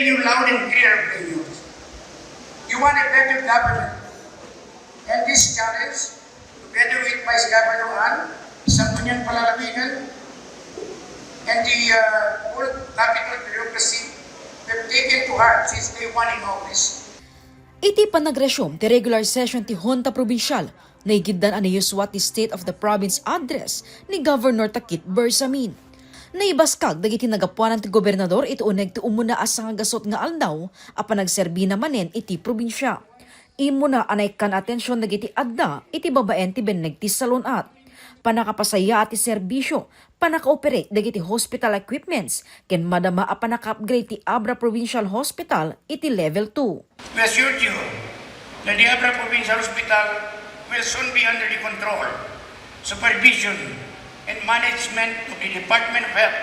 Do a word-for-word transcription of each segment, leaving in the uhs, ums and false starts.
You loud and clear, Abreños. You want a better government. And this challenge, together with Vice Governor Ann, Sangguniang Panlalawigan, and the uh, whole capital bureaucracy, we've taken to heart since day one in office. Iti panagresume ti regular session ti Junta Probinsial, naigiddan a nayusua ti State of the Province Address ni Governor Takit Bersamin. Naibaskag dagiti nagapuanan ti gobernador iti uneg ti umuna a sangagasut nga aldaw a panagserbina manen iti probinsia. Immuna a naikkan atension dagiti adda iti babaen ti binneg ti salun-at, pannakapasayaat ti serbisio, pannaka-operate dagiti hospital equipments, ken madama a pannaka-upgrade ti Abra Provincial Hospital iti Level two. We assured you that the Abra Provincial Hospital will soon be under the control, supervision, and management of the Department of Health,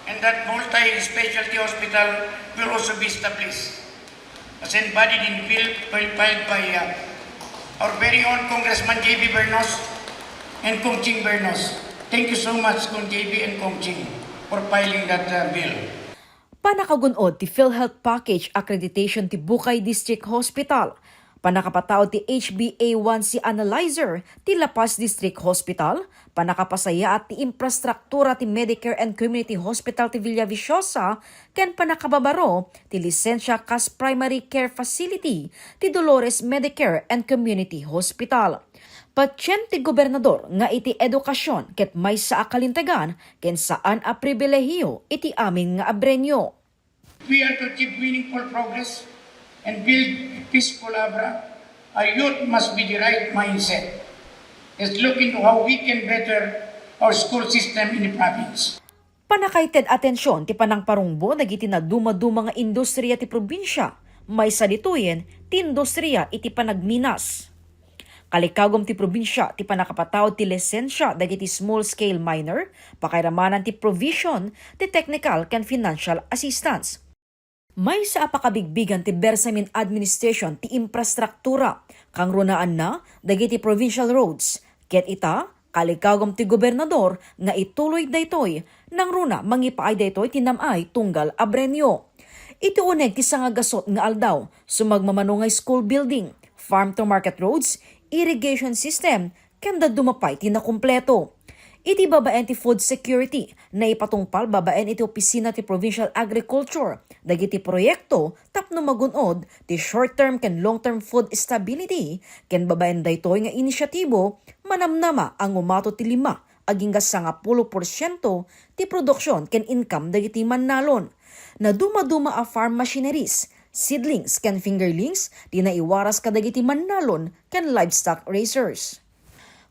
and that multi-specialty hospital will also be established, as embodied in bill filed by uh, our very own Congressman J B Bernos and Conching Bernos. Thank you so much, Cong J B and Conching, for filing that uh, bill. Pannakagun-od ti PhilHealth Package Accreditation ti Bucay District Hospital. Pannakapataud ti H B A one C analyzer ti La Paz District Hospital. Pannakapasayaat ti infrastruktura ti Medicare and Community Hospital ti Villaviciosa, ken pannakababaro ti lisensia kas primary care facility ti Dolores Medicare and Community Hospital. Patien ti gobernador nga iti edukasion ket maysa a kalintegan ken saan a pribilehio iti amin nga Abreño. We are to achieve meaningful progress and build a peaceful Abra. Our youth must be the right mindset. Let's look into how we can better our school system in the province. Pannakaited atension ti panangparungbo dagiti nadumaduma nga industria ti probinsia, maysa ditoyen ti industria iti panagminas. Kalikagum ti probinsia ti pannakapataud ti lisensia dagiti small-scale miner, pakairamanan ti provision ti technical ken financial assistance. Maysa a pakabigbigan ti Bersamin administration ti infrastruktura, kangrunaanna dagiti provincial roads, ket ita, kalikagum ti gobernador nga ituloy daytoy, nangruna mangipaay daytoy ti nam-ay tunggal Abreño. Iti uneg ti sangagasut nga aldaw, sumagmamano nga school building, farm to market roads, irrigation system, ken dadduma pay ti nakumpleto. Iti babaen ti food security, naipatungpal babaen iti opisina ti Provincial Agriculture dagiti proyekto tapno magun-od ti short-term ken long-term food stability, ken babaen daytoy nga inisyatibo, manamnama a ngumato ti lima agingga sangapulo porsiento ti produksion ken income dagiti mannalon. Nadumaduma a farm machineries, seedlings ken fingerlings ti naiwaras kadagiti mannalon ken livestock raisers.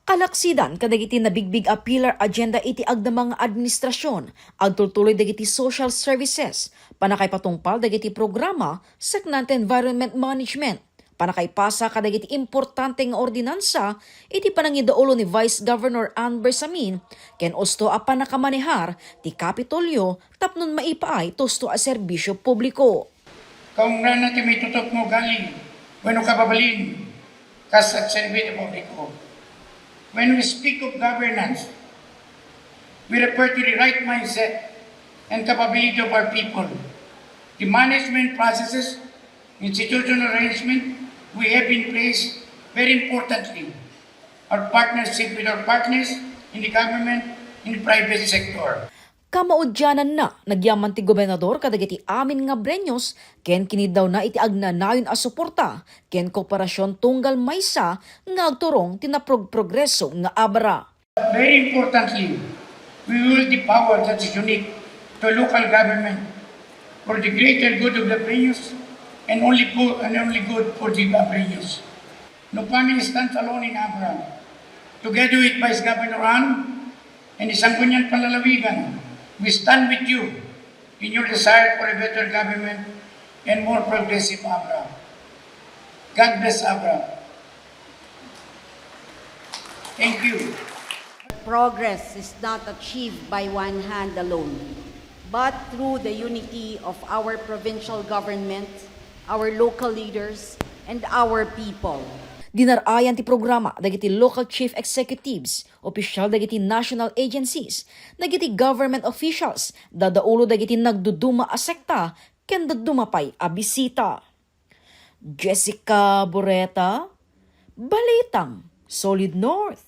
Kalaksidan kadagiti nabigbig a pillar agenda iti agdama nga administrasion, agtultuloy dagiti social services, pannakaipatungpal dagiti programa saknanta environment management, pannakaipasa kadagiti importante nga ordinansa iti panangidaulo ni Vice Governor Ann Bersamin, ken usto a pannakamanehar ti Kapitolyo tapno maipaay ti usto a serbisio publiko. Kaungrana ti maitutok nga ugali wenno kababalin kas agserbi ti publiko. When we speak of governance, we refer to the right mindset and capability of our people. The management processes, institutional arrangement we have in place, very importantly, our partnership with our partners in the government, in the private sector. Kamaudiananna, nagyaman ti gobernador kadagiti amin nga Abreños ken kiniddawna iti agnanayon a suporta ken kooperasion tunggal maysa nga agturong ti naprog-, progreso nga Abra. Very importantly, we wield the power that is unique to local government for the greater good of the Abreños and only for, and only good for the Abreños. No family stands alone in Abra. Together with Vice Governor Ann and the Sangguniang Panlalawigan, we stand with you in your desire for a better government and more progressive Abra. God bless Abra. Thank you. Progress is not achieved by one hand alone, but through the unity of our provincial government, our local leaders, and our people. Dinar-ayan ti programa dagiti local chief executives, opisyal dagiti national agencies, dagiti government officials, dadaulo dagiti nagduduma a sekta, ken dadduma pay a bisita. Jessica Boreta, Balitang Solid North.